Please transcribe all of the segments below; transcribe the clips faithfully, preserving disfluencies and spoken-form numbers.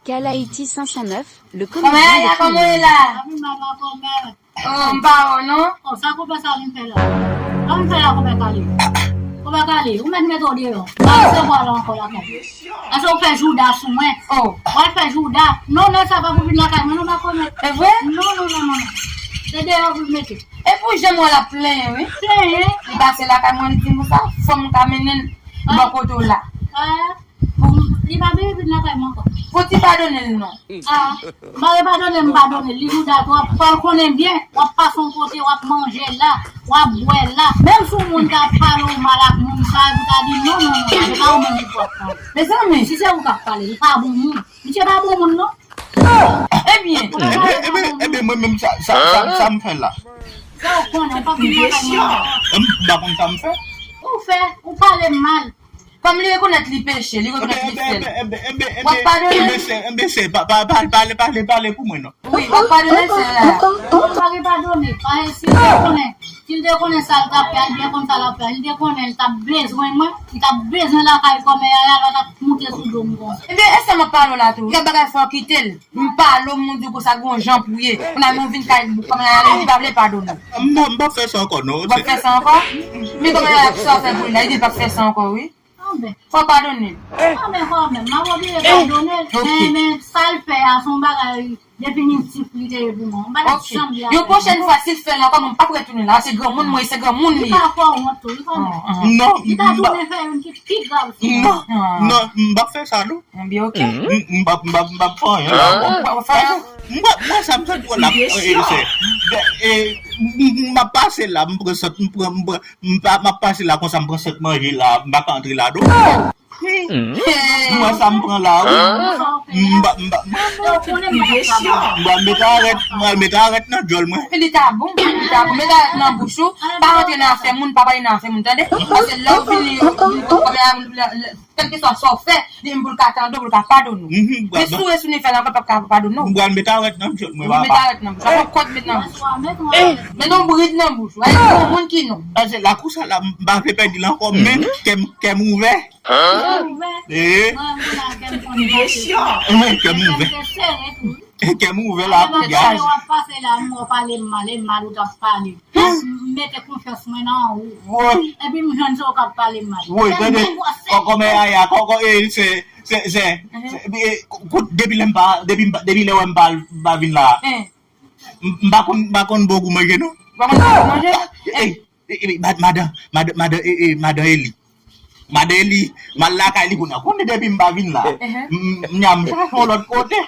Cal Haïti cinq cent neuf, le Kòmè comédien Yaya, de kòman w ye la? Ami mama kòmè. Oh, m pa wè w non. Oh, sa konpè sa vin fè la? Sa vin fè la, konpè Kale? Konpè Kale, ou mèt mete w deyò. Ou pa resevwa la ankò lakay. Èske w fè jouda sou mwen? Oh. W al fè jouda. Non, non, sa pa pou vin lakay mwen, non, pa kòmè. Se vre? Non, non, non, non, non. Se deyò pou l mete. E pou jan mwen la plenyen, wi. Plenyen? Li pase lakay mwen, li di m sa, fò m ka mennen l bò kote w la. Ah. Pou li pa bezwen vin lakay mwen ankò. Fò ti padone l non. Ah, m pa repadone, m padone. Li jouda twòp, fò l konnen byen, w ap pase yon kote, w ap manje la, w ap bwè la. Menm si yon moun ka pale w mal ak moun sa, ou ta di non, non, non, se pa yon moun ki pou ap pale. Mezanmi, si se ou k ap pale, li pa bon moun. Misye pa bon moun non. Ebyen, Ebyen, ebyen, ebyen, mwen menm sa, sa, sa, sa m fè la. Sa w konnen, w pa konn lakay mwen. M pa konn sa m fè. Ou fè, ou pale m mal. Kòm li rekonèt li peche, li rekonèt li fè l. W ap padone l? Ebyen, se, ebyen, se, pa, pa, pa, pale, pale, pale pou mwen non. Wi, w ap padone l, sè a. Ou pa repadone, paske si l te konnen, si l te konnen sa l t ap fè a, li te konn sa l ap fè a, li te konnen l t ap bezwen mwen, li t ap bezwen lakay kòmè Yaya, l t ap moute sou do m konsa. Ebyen, e sa m ap pale w la tou. Gen bagay fò w kite l. M pale w, m di w konsa gon jan pou ye. Kounye a nou vin kay kòmè Yaya, li pa vle padone w. M p ap, m p ap fè sa ankò non. Ou p ap fè sa ankò? Men kòmè Yaya, sa w fè pou li la, li di l p ap fè sa ankò, wi. Anben. Fò w padone l. Anben, kòmè, m ap oblije padone l. Ok. Men, men, sa l fè a, se yon bagay, definitif li te ye pou mwen. M pa t janm di a. Yon pwochèn fwa, si l fè l ankò, mwen m p ap retounen la. Se granmoun mwen ye, se granmoun li ye. Li pa fè w wont tou, wi, kòmè. Non, li ta tounen fè youn ki pi grav sou mwen. Non, non, m p ap fè sa, non. Ebyen, ok. M, m p ap, m p ap, m p ap fè anyen la. Ou p ap fè anyen? M wè, m wè sa m sot wè la, e, e, se, e, m, m, m ap pase la, m pran sot, m pran, m pran, m pa, m ap pase la konsa, m pran sot manje la, m pa ka antre ladan. M wè sa m pran la, wi. M pa, m pa, m pral mete arèt, m pral mete arèt nan djòl mwen. Li ta bon, li ta bon. Mete arèt nan bouch ou. Pa rantre nan afè moun, pa pale nan afè moun, tande? Paske lè w fini, kòmè a, kèlkeswa sa w fè, li menm pou l ka tande w, pou l ka padone w. Men si w retounen fè l ankò, l p ap ka padone w. M pral met arèt nan bouch mwen, papa. Met arèt nan bouch. Fòk kòd met nan bouch. Met yon brid nan bouch ou. Ay, yon moun ki non. Paske lakou sa la, m pa vle pèdi l ankò, men kè m, kè m ouvè. Kè m ouvè? Ee. Mwen, mwen la, kè m konnen. Ee, kè m ouvè. Kè m te sere tou. Kè m ouvè la, kounye a. W ap pase la, m wè w pale m mal, e mal ou t ap pale. M mete konfyans mwen nan ou. Woy. Epi m jwenn se ou k ap pale m mal. Woy, tande. Kòmè Yaya, kòkò, e, se, se, se, se, e, kout, depi lè m pa, depi m pa, depi lè w wè m pa, m pa vin la. M, m pa konn, m pa konn bon gou manje, non. Ou pa konn bon gou manje? E, e, e, ma-, madan, madan, madan, e, e, madan Eli. Madan Eli, m al lakay li kounye a. Konnen depi m pa vin la. M, m, m chache yon lòt kote.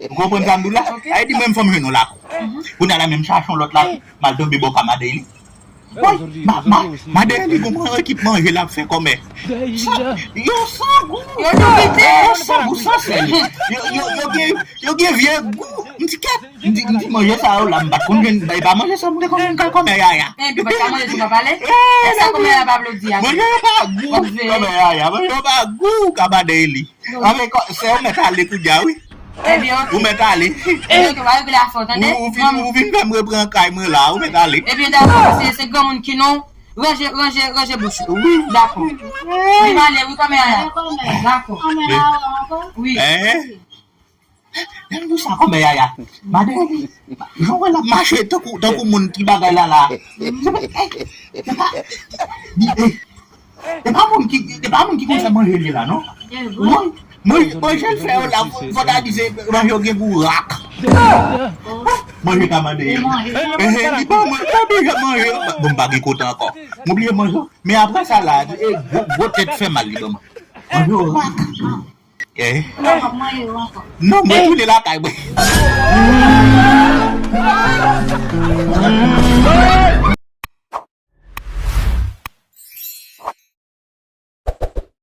Ou konprann sa m di w la? Sa vle di mwen, m fò m jwenn yon lakou. Kounye a la, men m chache yon lòt lakou. M al tonbe bò ka madan Eli. Woy, ma, ma, madan Eli gon ekip manje l ap fè kòmè. Yo san gou. Yo san gou, san sèl. Yo, yo, yo gen, yo gen vye gou. M di kèt. M di, m di manje sa yo la, m pa t konn jwenn, e pa manje sa m te konn jwenn kay kòmè Yaya. Epi w pa t ka manje tou pa pale? E sa kòmè Yaya pa vle w di a? Manje yo pa gou, kòmè Yaya, manje yo pa gou, ka madan Eli. Anben, sè, ou mèt ale kounye a, wi. Ebyen, ok. Ou mèt ale. Ebyen, ok, w a regle afè w, tande? Ou, ou vin, ou vin fè m repran kay mwen la, ou mèt ale. Ebyen, dakò, se, se granmoun ki non, ranje, ranje, ranje bouch ou. Wi. Dakò. Li pale, wi, kòmè Yaya. Dakò. Wi. Lè m di sa kòmè Yaya, madan Eli, jan w wè l ap mache tankou, tankou moun ki bagay la la. Se pa, e, e pa, e, e pa moun ki, e pa moun ki konn fè manje li la, non. Mwen, mwen, manje l fè yo la, fò, fò ta di se manje yo gen gou rak. Manje ka madan Eli. Ehe, li ban mwen, mwen oblije manje. Bon, m pa gen kote ankò. M oblije manje. Men apre sa la, e, gwo, gwo tèt fè mal li ban mwen. Manje yo rak. Eh? Non, mwen tounen lakay mwen.